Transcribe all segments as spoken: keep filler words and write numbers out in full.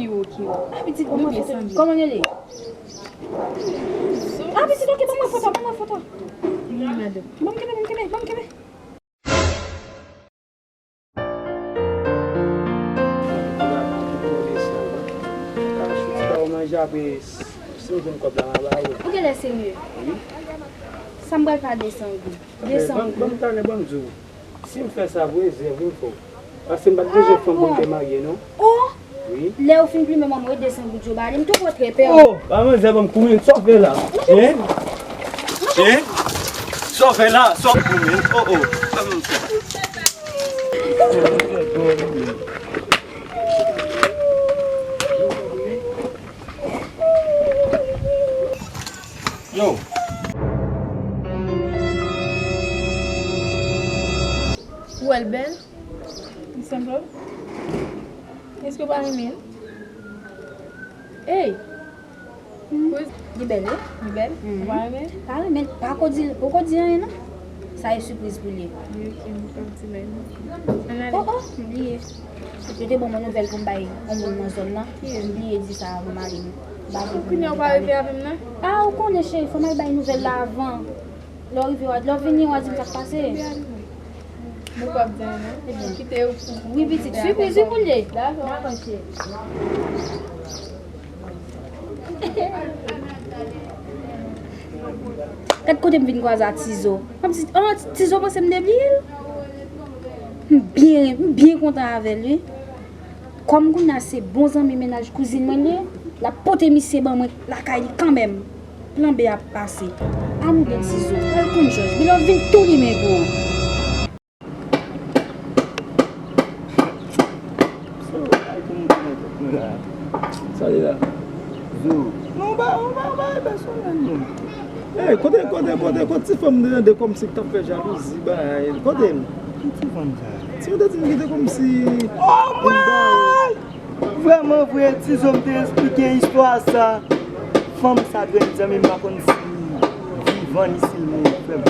Kiwo, kiwo. Ah, pitit, kòman foto? Kòman l rele? Ah, pitit, ok, ban mwen foto, ban mwen foto. Wi, madanm. Ban m kenbe, ban m kenbe, ban m kenbe. Ou genlè serye? Wi. Sa m pral pa de san goud. De san goud. Ban m, ban m talè, ban m di w. Si m fè sa vre, zen vre m fè w. Paske m pa t bezwen fanm pou m te marye, non. Oh! Wi. Lè yo fin plimen manman yo, de san goud yo ba li, m tou pran trè pè. Oh! Ba manzè ban m kouri, sa w fè la? Hein? Hein? Sa w fè la? Sa w kouri? Oh, oh. Ban m sa. Yo. Ou wè l bèl? Li sanble? Èske w pa renmen l? Ey! Li bèl, wi. Li bèl? Ou pa renmen l? Pa renmen l. Pa ko di, poko di anyen, non. Sa e sipriz pou li. Wi, ok, m p ap di lè, non. Ann ale. Oh, oh, m bliye. Yo te ban mwen nouvèl pou m bay yon moun nan zòn nan. Kiyès? M bliye di sa avan m ale. M pa vle pou moun te pale. Kounye a ou pa rete avè m nan? Ah, ou konnen, cheri, fò m al bay nouvèl la avan. Lè w rive, w a, lè w vini, w a di m sa k pase. Ebyen, ale. Mwen p ap di anyen, non. Ebyen. Kite yo pou, wi, pitit, sipriz, wi, pou l ye. Dakò. Dakò, cheri. Gad kote m vin kwaze a Tizo. M ap di, oh, Tizo panse m debliye l. M byen, m byen kontan avè l, wi. Kòm kounye a se bon zanmi mennaj kouzin mwen l ye, l ap pote misye ban mwen lakay li kanmenm. Plan B ap pase. Ann de Tizo, pral konn jòj. Bilòv vin tou limen pou ou. Sa li la? Zo. Non, ou pa, ou pa, ou pa pèsonèl, non. Ey, kote, kote, kote, kote ti fanm de tande kòmsi k t ap fè jalouzi, bay? Kote l? Ki ti fanm sa? Si w te di m ki te kòmsi. Oh, mwen! Vrèman vre, Tizo, m te esplike istwa sa. Fanm sa, grenn zanmi m, m pa konn si vivan ni si l mouri, frè m.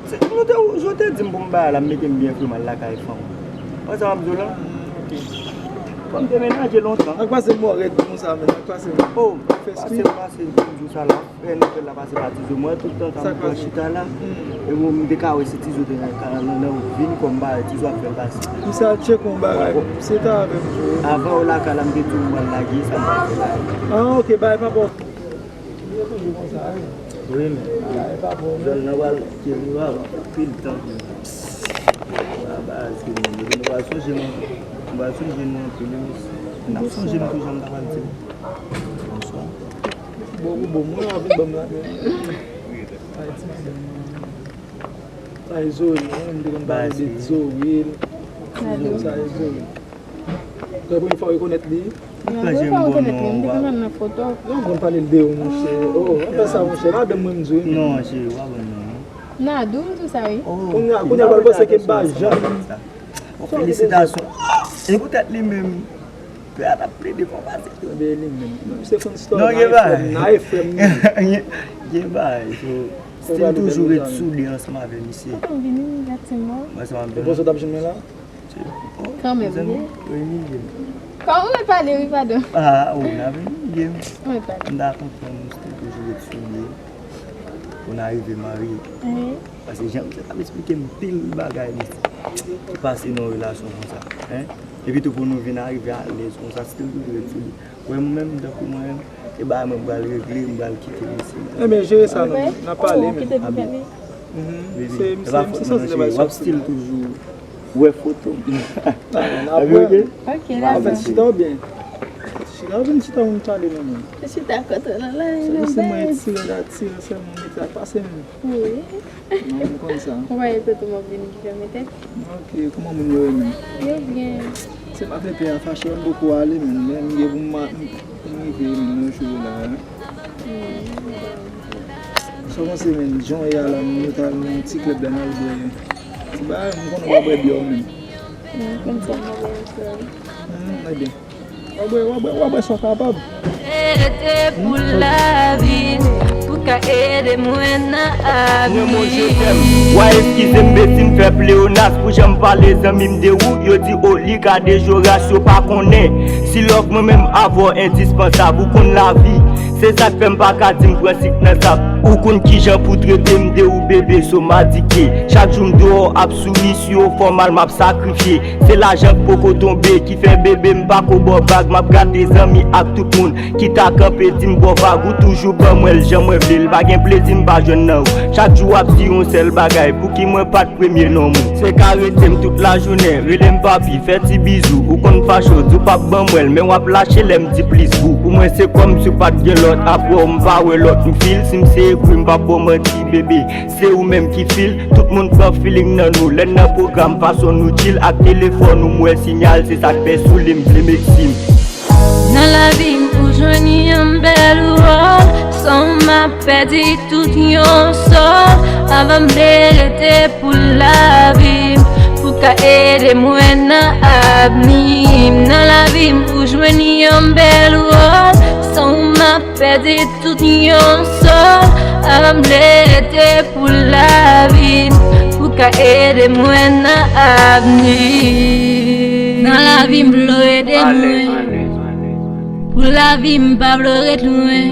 Se, nou te, jan w te di m pou m bay la, m mete m byen fre, m al lakay fanm. Wè sa m ap di w la? Fò m te menaje lontan. Ak pase mò rèd konsa, men ak pase. Oh, pase m pase jou sa la. Fè nouvèl la pase pa Tizo. Mwen, tout tan sa m pran chita la. E bon, m te ka wè si Tizo te nan, nan, nan vin kòm bagay, Tizo ap fè l pase. Misye al tcheke yon bagay. Misye ta avè m tou. Avan yo lakay la, m te di w m pral lage, sa m pral fè la. Ah, ok, bagay pa bon. Misye toujou konsa, wi. Wi, men. Bagay pa bon, men. Zòn nan pral kite viva anpil tan. A baz ke nou, nou pral sonje nou. Nou pral sonje nou anpil, wi. N ap sonje nou toujou, m ta pral di. Bonswa. Bon, bon, bon, mwen anvi ban m la, men. Sa e Zoe, mwen, m te konn pale de Zoe. Sa e Zoe. Se premye fwa w rekonèt li? Non, premye fwa w rekonèt li, m te konn wè l nan foto. Ou konn pale l de ou, monchè. Oh, anpè sa, monchè. Madanm mwen, m di w, wi. Non, cheri, w pa konn non, non. Nadou, m di w sa, wi. Kounye a, kounye a, w pral panse ke m pa janm. Bon, felisitasyon. E poutèt li menm. Pè a t ap plede fò pase tou. Ebyen, li menm. Menm se konn story, non, gen bagay. Naye frè m, naye frè m. Gen bagay, so, still toujou ret soude ansanm avè misye. Kote m vini, gad ti mò. Mwen, se w ap jwenn mwen la? Kanmenm, wi. Wi, mi gen. Kòman w pale, wi, padon? Ah, ou n ap vini gen. Mwen pale. M ta kontan nou still toujou ret soude. Pou n arive marye. Wi. Paske jan misye t ap esplike m pil bagay li ki pase nan yon relasyon konsa, hein? Epi tou pou nou vin arive alèz konsa, still toujou ret sou li. Wè mwen menm, tankou mwen menm, se bagay mwen m pral regle, m pral kite misye. Ebyen, jere sa, non, n ap pale, men. Kite pou kite li. Mhm. Se, se, se sa se bagay w ap still toujou wè foto m. Ah, n ap wè. Ok, dakò. Chita w byen. Chita w byen, chita w vin pale nan mwen. Chita kote w nan la, se mwen etire la, etire sèlman, mete ak pase menm. Wi. Non, m konn sa. Ou pa wè se tou m ap vin ki fè mete. Ok, kòman moun yo ye menm? Yo byen. Se pa fè pè a fache, m poko ale menm, men m gen pou m, m rive menm nan jou la, hein. Sa w panse menm, jan w ye a la, nou ta al nan yon ti klèb la, n al bwè ti bagay, m konnen w pa bwè byè w menm. Non, m konn sa, m pa bwè yon sèl. Hmm, ebyen. W ap bwè, w ap bwè, w ap bwè sa w kapab. Rete pou lavi, pou Ede mwen nan avni. Mwen, mon je t'aime. Wa eskize m, beti m fè pleonas pou jan m pale zanmi m de ou. Yo di, o, li ka dejoras, yo pa konnen si love mwen menm avè w endispansab. Ou konn lavi, se sa k fè m pa ka di m pran sik nan sab. Ou konn kijan pou trete m de ou, bebe, so m adikte. Chak jou m deyò ap souri, si yo fè w mal, m ap sakrifye. Se lajan k poko tonbe ki fè, bebe, m pa ko ba w vag. M ap gate zanmi ak tout moun ki ta kanpe di m ba w vag. Ou toujou ban mwen l jan mwen vle l. Pa gen plezi m pa jwenn nan ou. Chak jou w ap di yon sèl bagay, pouki mwen pa t premye lanmou. Se ka rete m tout lajounen, rele m papi, fè ti bizou. Ou konn fache w, di w p ap ban mwen l, men w ap lache lè m di plis bou. Pou mwen se kòmsi w pa t gen lòt, apre w m pa wè lòt. M feel, si m se egri, m p ap ba w manti, bebe. Se ou menm ki feel, tout moun pran feeling nan nou. Lè n nan pwogram, fason nou chill ak telefòn ou, m wè siyal, se sa k fè sou li m vle m eksim. Nan lavi m ou jwenn yon bèl wòl, san w m ap pèdi tout yon sòl. Avan m vle rete pou lavi m, pou ka ede mwen nan avni m. Nan lavi m ou jwenn yon bèl wòl, san w m ap pèdi tout yon sòl. Avan m vle rete pou lavi m, pou ka ede mwen nan avni. Nan lavi m vle w ede mwen. Pou lavi m pa vle w ret lwen.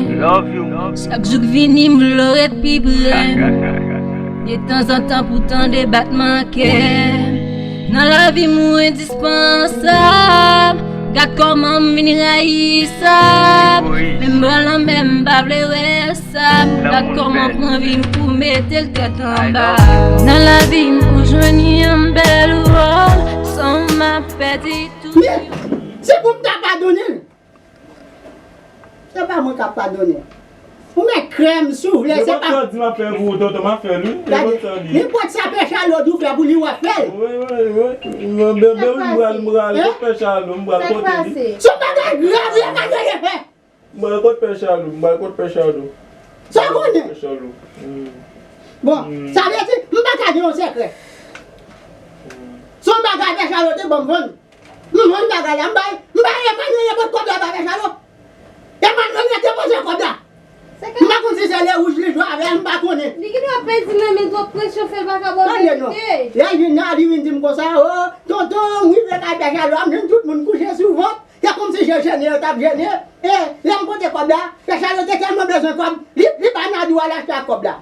Chak jou k vini m vle w ret pi pre. De tanzantan pou tande batman kè. Nan lavi m ou endispansab. Gad kòman m vin rayisab. Menm bò lanmè m pa vle wè sab. Gad kòman pran vi m pou mete l tèt anba. Nan lavi m ou jwenn yon bèl wòl, san w m ap pèdi tout. Se pou m ta padone l. Se pa mwen k ap padone. Ou mèt krè m si w vle, se pa. Nenpòt sa w di m ap fè pou ou, tonton, m ap fè l, wi. Gade, nenpòt sa Pè Chalo di w fè pou li, w ap fè l. Wi, wi, wi. Mwen, bebe, wi, m pral, m pral kot Pè Chalo, m pral kote li. Se yon bagay grav, li pa dwe fè. M pral kot Pè Chalo, m pral kot Pè Chalo. Sa w konnen? Pè Chalo. Bon, sa vle di, m pa ka gen yon sekrè. Se yon bagay Pè Chalo te ban m vann. M vann bagay la, m bay, m bay Emmanuel nenpòt kòb la ba Pè Chalo. Emmanuel rete poze kòb la. M pa konn si se lè wouj li jwe avè l, m pa konnen. Li gen dwa pèdi nan men twòp presyon fè l pa ka ba w verite. Tande non. Lè l vin la, li vin di m konsa, o, tonton, m rive kay Pè Chalo a, m jwenn tout moun kouche sou vant. Se kòmsi je jene yo t ap jene. E lè m pote kòb la, Pè Chalo te tèlman bezwen kòb, li, li bay Nadou al achte ak kòb la.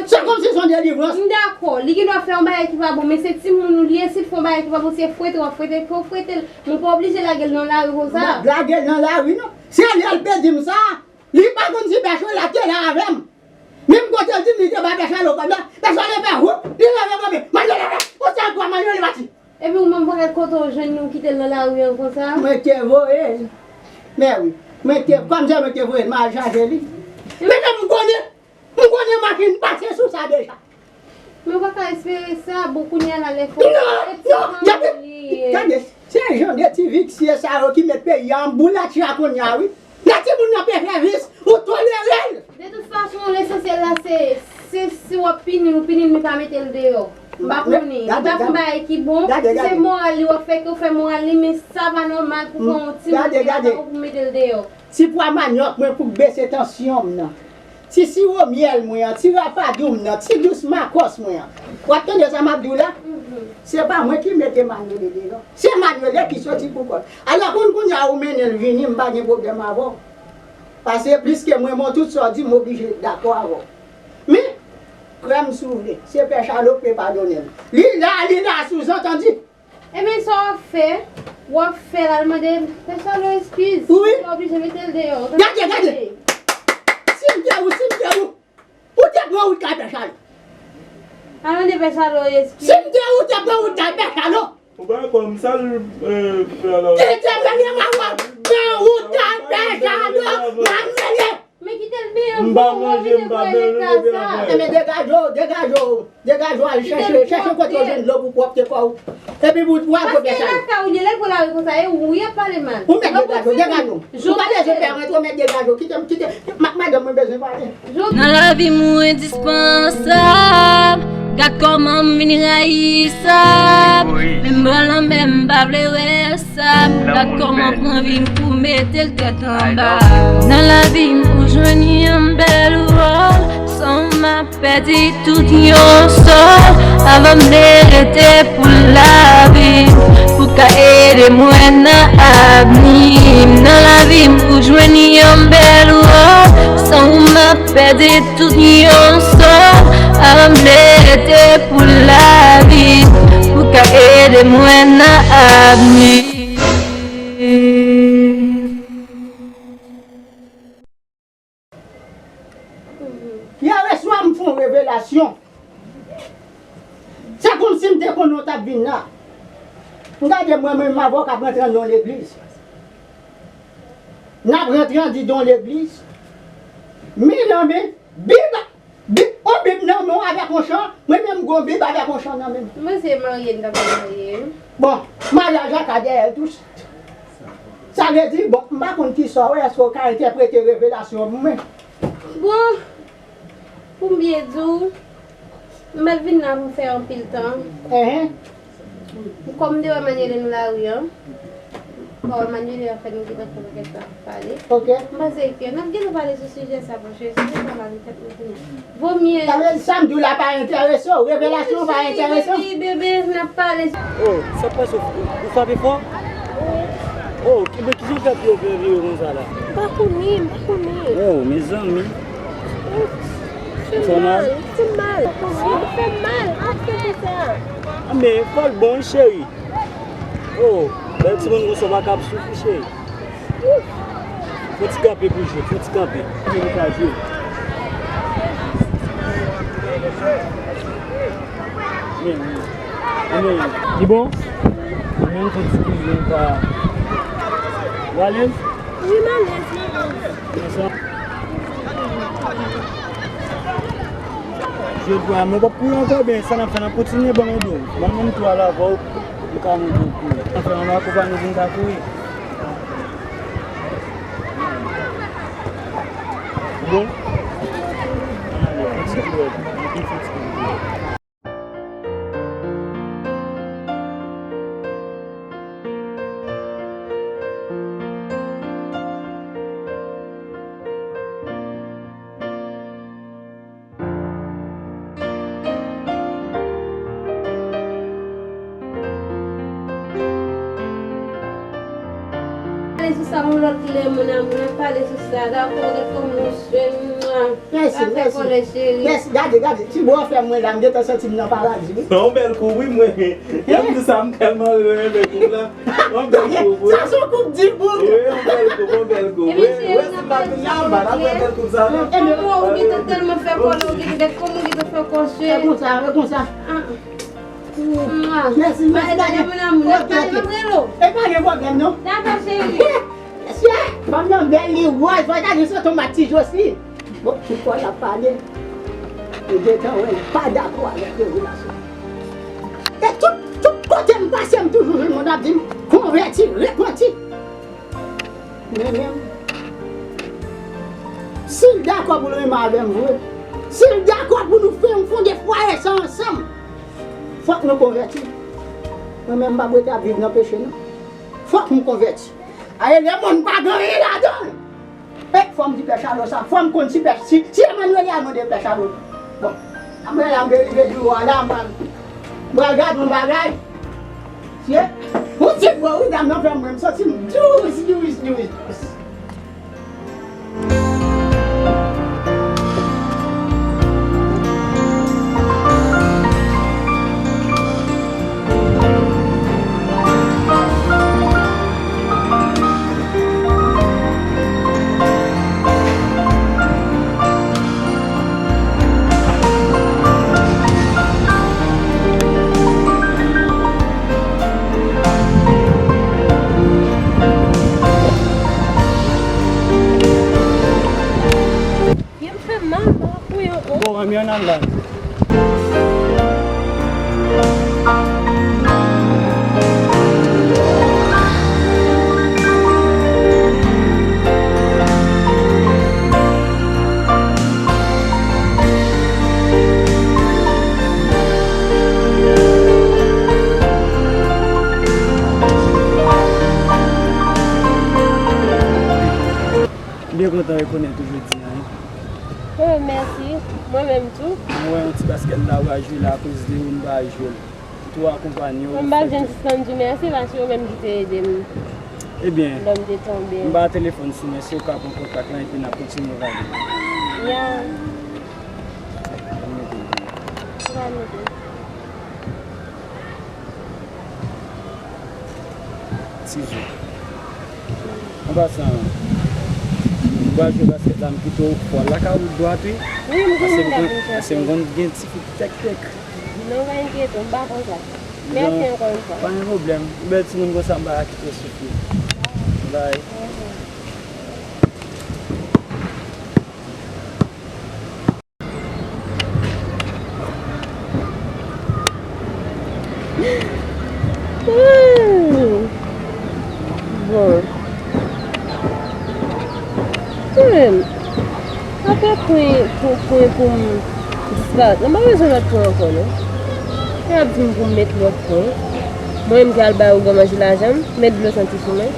Se kòmsi se yon delivrans. M dakò, li gen dwa fè yon bagay ki pa bon, men se timoun ou li ye, si l fè yon bagay ki pa bon, se fwete w ap fwete, fò w fwete l. Men w pa oblije lage l nan lari konsa. M p ap lage l nan lari non. Se lè l te di m sa, li pa konn si Pè Chalo te la avè m. Menm kote l di m li te bay Pè Chalo kòb la, Pè Chalo fè woup, li leve kanpe. Manno leve, ou se ankò Manno li pati. Epi ou menm w pa ka kote w jwenn li, ou kite l nan lari an konsa? Mwen te voye l. Men wi, mwen te, kòm se mwen te voye l, m al chache li. Men menm m konnen, m konnen machin pase sou sa deja. Men w pa ka espere sa, bon, kounye a la lè fò. Non, non, gade, gade, se jan de ti visye sa yo ki met peyi a an boulatcha kounye a, wi. Lè timoun nan pe fè vis, ou tolere l. De tout fason, lesansyèl la, se, se si w ap pini l, ou pini l, men pa mete l deyò. M pa konnen. Li pa fè yon bagay ki bon. Si se moral li w ap fè, ke w fè moral li, men sa pa nòmal pou pran yon timoun ki pa bon pou mete l deyò. Ti pwa manyòk mwen pou bese tansyon m nan. Ti siwo myèl mwen an, ti rapadou m nan, ti dous makòs mwen an. W ap tande sa m ap di w la? Se pa mwen ki mete Manno deyò. Se Manno ki soti pou kò l. Alò, konn kounye a ou mennen l vini, m pa gen pwoblèm avè w. Paske pliske mwen bon, tout sa w di, m oblije dakò avè w. Men, krè m si w vle, se Pè Chalo k pe padone l. Li la, li la, souzantandi. Ebyen, sa w ap fè, w ap fè l al mande Pè Chalo eskiz. Wi. Ou pa oblije mete l deyò. Gade, gade. Si m te ou, si m te ou, ou te pran wout kay Pè Chalo. Al mande Pè Chalo eskiz. Si m te ou, ou te pran wout kay Pè Chalo. Ou pa konn sa l, euh, fè la. Li te premye mwa pran wout kay Pè Chalo, m ap rele. Men kite l byen, m pa manje, m pa bwè, nou leve la. Ebyen, degaje w, degaje w, degaje w, al chèche, chèche kote w jwenn dlo pou pwòpte kò w. Epi pou, pou al kote sa. Paske lakay ou li ye, lè l pran lari konsa, e ou y ap pale mal. Ou mèt degaje w, degaje w. Ou pa bezwen pè rantre, ou mèt degaje w. Kite m, kite, ma-, madanm mwen bezwen pale. Nan lavi m ou endispansab. Gad kòman m vin rayisab. Menm bò lanmè m pa vle wè sab. Gad kòman pran vi m pou mete l tèt anba. Nan lavi m ou jwenn yon bèl M ap pèdi tout yon sòl avan m rete pou lavi. Pou ka ede mwen nan avni m, nan lavi m pou jwenn yon bèl wòb. San ou m ap pèdi tout yon sòl avan m rete pou lavi. Pou ka ede mwen nan avni. Yè swa m fè yon revelasyon. Se kòmsi m te konnen w t ap vin la. M gade mwen menm avè w k ap rantre anndan yon legliz. N ap rantre anndan yon legliz. Men nan men, Bib, Bib, yon Bib nan men w avèk yon chan, mwen menm m gen yon Bib avèk yon chan nan men m. Mwen se marye, m ta pral marye. Bon, maryaj la ka dèyè l tou. Sa vle di, bon, m pa konn kisa w wè, èske w ka entèprete revelasyon pou mwen? Bon, pou m byen di w, m mèt vin la pou m fè anpil tan. Enhen. Kòm m te wè Manuele nan lari an, m pa wè Manuele a fè nou gentan fè yon pakèt tan ap pale. Ok. M panse ke n ap gentan pale sou sijè sa, paske sijè sa male tèt mwen kounye a. Vomye. Sa vle di sa m di w la pa enterese w, revelasyon pa enterese w. Wi, bebe, n ap pale. Oh, sa k pase, ou, ou frape fò? Oh, ki, men kijan w fè pye w vire konsa la? M pa konnen, m pa konnen. Oh, mezanmi. Fè mal, fè mal. Fè mal, pa fè konsa. Ah, men fò l bon, wi, cheri. Oh, bèl timoun konsa w pa kab soufri, cheri. Fò ti kanpe pou jwe, fò ti kanpe. Pou nou ka jwe. Men, men. Li bon? Men fò ti kouri, men pa. Ou alèz? Wi, m alèz, m alèz. Konsa. Jodi a, mwen p ap kouri ankò, ben, sa n ap fè, n ap kontinye, ban mwen do. Ban mwen tou al avè w, m ka monte w kouri. Anfen, ann akonpanye pou n ka kouri. Bon? Ann ale, yon ti kouri, yon ti kouri. Pale sou sa yon lòt lè, mon amour, n ap pale sou sa, dakò, dakò, mon cheri. Mèsi, mèsi. Mèsi, gade, gade, ti bò fè mwen la, m gentan santi m nan paradi, wi. Yon bèl koup, wi, mwen. Lè m di sa, m tèlman renmen koup la. Yon bèl koup, wi. Sa se yon koup di boug. Wi, yon bèl koup, yon bèl koup. Wi, wi, si m pa vin la, m pa t ap wè bèl koup sa, non. Kòman ou gentan tèlman fè kò la, ou gentan, kòman ou gentan fè kò, cheri? E konsa, e konsa. Ah. Mèsi, mèsi, pa gen. E pa gen pwoblèm, non. Dakò, cheri. Mesye, fanm nan bèl, li wòz, fò ta gen son tomat ti josi. Bon, poukò l ap pale? Li gentan wè, li pa dakò avèk revelasyon. E tout, tout kote m pase, m toujou jwenn moun ap di m, konvèti, repanti. Men menm, si l dakò pou l renmen avè m vre, si l dakò pou nou fè yon fonde fwaye sa ansanm, fòk nou konvèti. Mwen menm, m p ap rete ap viv nan peche, non. Fòk m konvèti. Aye, lemonn pa gen anyen ladan l. E, fò m di Pè Chalo sa, fò m konn si Pè, si, si Emmanuel al mande Pè Chalo. Bon, apre la, m rive biwo a la, m pral, m pral gade yon bagay. Sye, yon ti bò, wi, dam nan fè m, mwen, m santi m dous, dous, dous, dous. Pye m fè mal, m pa ka kouri ankò. Bon, ann al la. M byen kontan rekonèt ou jodi a, wi. Oh, mèsi. Mwen Menm tou. Mwen wè yon ti baskèt la ou a jwe la akoz de ou m pa jwe l. M tou akonpanye w. Mwen m pa janm sispann di w mèsi paske ou menm ki te ede m. Ebyen, lè m te tonbe. M pa telefòn sou mwen, si w ka pran kontak lan epi n ap kontinye pale. Ya. Ou pa mete. Tizou. An pasan, ou pral jwe baskèt la, m kite w fò lakay ou dwat wi. Wi, m konnen m ta vin chèche. Paske m konn gen ti fi tèk tèk. Non, pa enkyete w, m pa konn sa. Mèsi ankò yon fwa. Pa gen pwoblèm. Ou bèl timoun konsa, m pa ka kite w soufri. Bye. Hmm. Bon. Kanmenm, sa fè pwen pou, pwen pou m disparèt. Mwen pa bezwen lòt pwen ankò, non. Lè y ap di m pou m met lòt pwen, mwen menm ki al bay ougan manje lajan m, met dlo santi sou mwen.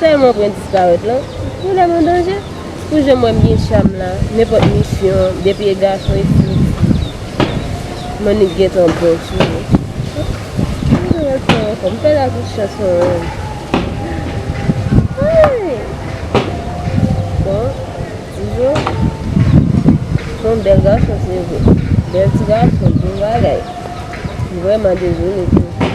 Sèlman pwen disparèt lan, ou lè m an danje. Pou jan mwen m gen cham la, nenpòt misyon, depi e gason e fi, m annik gentan bon sou yo. M pèdi ak tout chans mwen. Ay! Bon, Tizo, se yon bèl gason, se vre. Bèl ti gason, bon bagay. M vrèman dezole tou.